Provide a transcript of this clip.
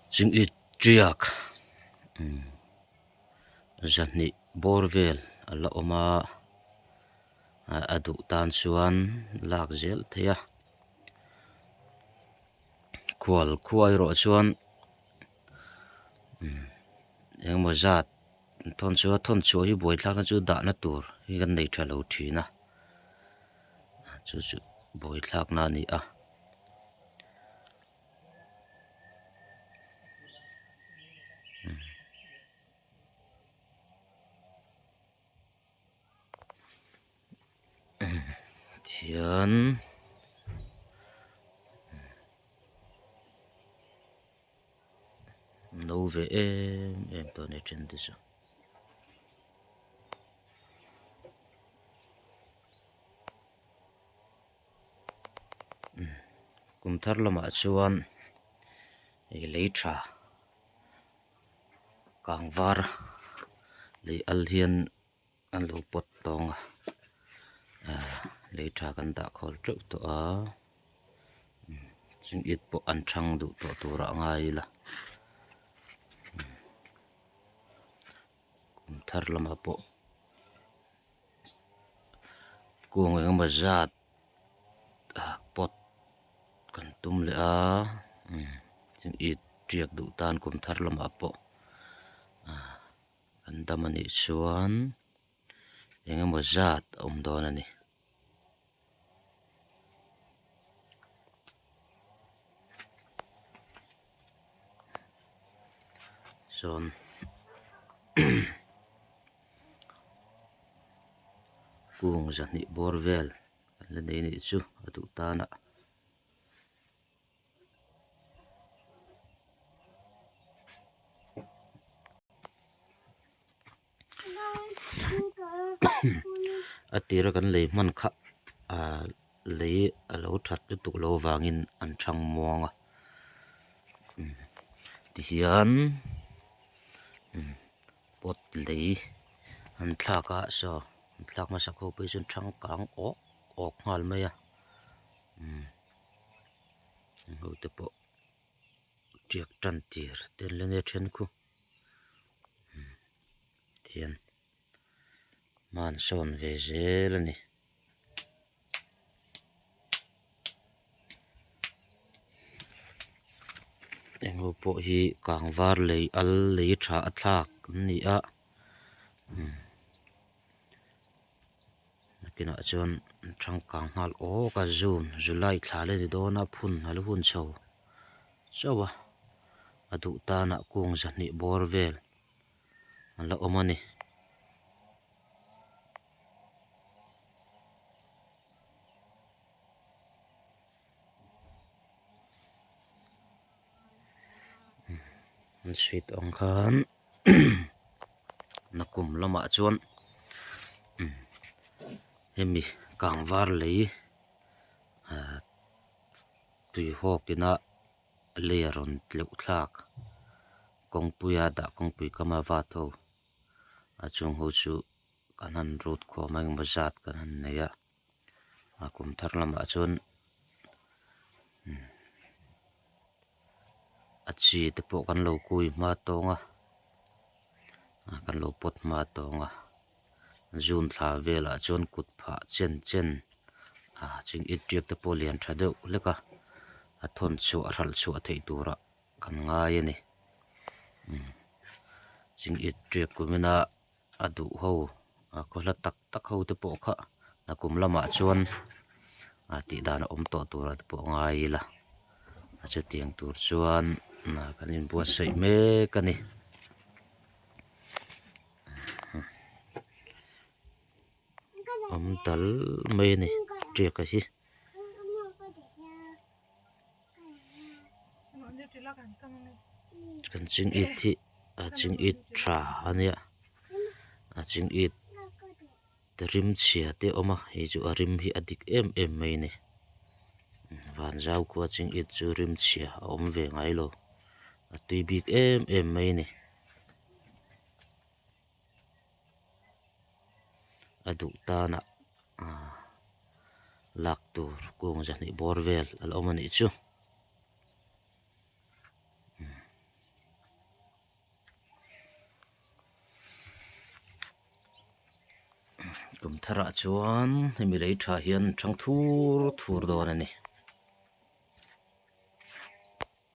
Chingit tiak zahnih bawr vel a la awm a a duh tan chuan lak zel theih a khual khua erawh chuan engemaw zat thawn chu a thawn chhuah hi buaithlakna chu dahna tur hi kan nei tha lo thin a chu chu buaithlakna a ni a. Tihian no ve em em tawh a ni then te chu. Kum thar lamah chuan hei lei tha kang var lei al hian an lo pawt tawng a ah lei tha kan dah khawl teuh tawh a chingit pawh an thang duh tawh tur ah ngai ila kum thar lamah pawh. Kung engemaw zat ah pot kan tum leh a it tiak duh tan kum thar lamah pawh ah an dam a nih chuan engemaw zat a awm dawn a ni. Sawn kung zahnih bawr vel an la nei anih chu a duh tan ah. A tira kan lei hman kha ah lei a lo that lutuk loh avangin an thang muang a tihian pot lei an thlak a saw an thlak hmasak ho phei chuan thang kang awk awk nghal mai a ho te pawh tiak tan tir te an la nia then khu. Tihian hma an sawn ve zel a ni. Eng ho pawh hi kang var lei al lei tha a thlak an ni a nakinah chuan an thangkang nghal awk a june july thla la ni dawn a phun a la hun chho chauh a a duh tanah kung zahnih bawr vel a la awm a ni. An sweet ang khan nakum lamah chuan hemi kang var lei ah tui hawk ina lei a rawn tleuh thlak kawngpuia dah kawngpui kama vat ho a chung ho chu kan han rut khawm a engemaw zat kan han nei a a kum thar lamah chuan a chi te pawh kan lo kui hma tawng a kan lo pawt hma tawng a june thla velah chuan kut phah chen chen ah ching it tiak te pawh lian tha deuh hlek a a thawn chhuah hralh chhuah theih turah kan ngai a ni ching it tiak kumina a duh ho a khaw hla tak tak ho te pawh kha a kum lamah chuan a tih dan a awm tawh turah te pawh ngai ila a chutiang tur chuan kan inbuatsaih mek a ni. Awm tal mai a ni tiak a hi. Kan ching it hi a ching it tha a nia a ching it rim chhia te a awm a hei chu a rim hi a dik em em mai a ni vanzau khua ching it chu rim chhia a awm ve ngai lo a tui bik em em mai a ni. A duh tanah ah lak tur kung zahnih bawr vel a la awm a nih chu. Kum tharah chuan hemi lei tha hian an thang thur thur dawn a ni.